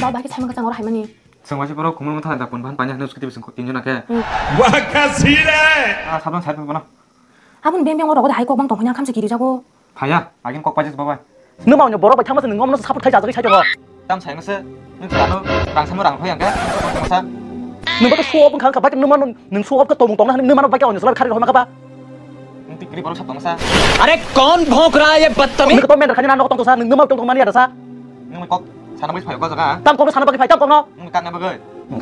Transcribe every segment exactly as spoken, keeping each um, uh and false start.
Ba bai khe saimang kachang oro haimani. Chwng waisa borok khumulmung thana da pun ban panya hwnwi scooty bising kok tinjona khe. Hmm. Wah, kasi re! Ah, sabang side bono. Aboni beng beng o rogo de hai kok bang tongphani ang khamsa kiri jago. Phaya, agin kok paijak babai. Nwma onyo borok bai thangma se nwng omono support khai jajagwi sai tongo. Tam sai masa, nwng chwla no rang samo rang phai ang khe, masa. Nwng ba to show off wngkha, kha bai nwma no, nwng show off khe tongmung tongna hwnwi nwma no bai khe onyo chwla khari rw hwnma kha ba. Nwng tikri borok sab tong masa. अरे कौन भौंक रहा है ये बदतमीज? Nwng to mender khani na nok tong tong sa, nwng nwma tong tong mani ada sa. Nwng kok sana bai phai ko jaga. Tam kok no sana bagwi phai, tam kok no. Nwng kak na bagwi.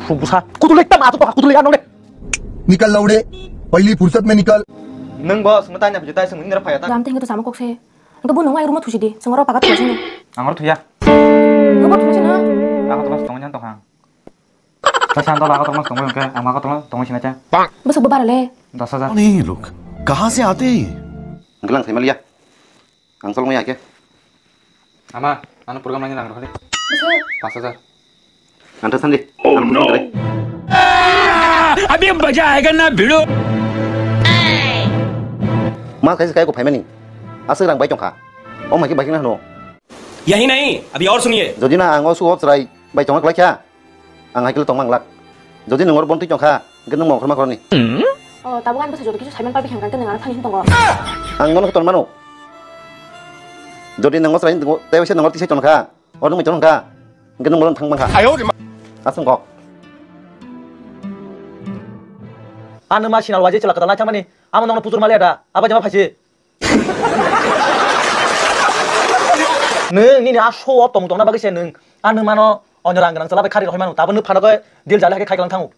Fubusa, kudulai tam ato to kudulai ano le. निकल लौड़े, पहली फुर्सत में निकल। Nwng bo swngno tanya biji tai swngno nira phaya ta. Jam tengke to sama kok se. Engke bo nwng ai room o thusi di. Swngno paga thusi no. Ang oro thuya. Nwng bo thusi no. Ako to mas tongwi jan to ha. Ta san to laga to mas tongwi engke ang ako to tongwi sina cha. Bwswk bo bara le. Das hajar. कौन है ये लोग? कहाँ से आते हैं ये? Engke lang sai maliya. Ang cholong ya khe. Ama, ano program nangni rang rw khali. Bwswk? Panch hajar. Ang ta sandi. Oh no. अभी मजा आएगा ना भिड़ो। Ma kaisa kai ko phaimani. Aswk rang bai tongkha. O mai khe bai khe na hwno. यही नहीं, अभी और सुनिए। Jodi na ang o sugo chwrai bai tongna kwlai kha. Ang hai khe tongma glak. Jodi nwng oro bontwi tongkha, hwnkhe nwng mokol ma koroni. O, tabuk ani bwsai joto kisu saiman pabi khe hwnkhe nwng ano thani hin tongo. Ang nono ton mano. Jodi nwng o chwrai tei waisa nwng oro tisai tongkha, oro nwng tongkha, hwnkhe nwng oro thang bangkha. Aswng kok. Ano ma sinal waje chwla kwtal nai thangmani, amo nono putur maliya da, abo jama phaisi. Nwng nini a show off tong tongna bagwi se nwng a nwng mano onyo rang gwnang chwla bai khari rohoi mano, tabuk nwng phano khe deal jali hai khe khai kalang thango.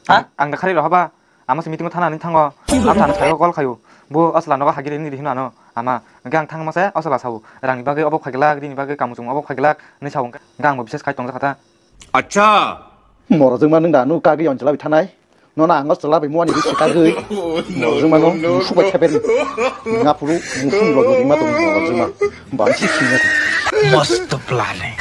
Ha? Ang da khari rohaba, ama se meeting o thana ni thango, ang thana sai call khayo, bo asla nogo hagiri ni hino ano, ama, hwnkhe ang thangma se asla sao, rang ni bagwi obo khaigilak, rini bagwi kamu chung obo khaigilak, ni sao hwnkhe ang bo bises khai tongjakha ta. Acha. Morojwkma nwng da nwng kagwi on chwla bai thanai. Nono ang o chwla bai muani ri swkagwi. Morojwkma no musuk bai theper. Nga phuru musuk rok rima tong morojwkma. Bansi singya. मस्त प्लान है।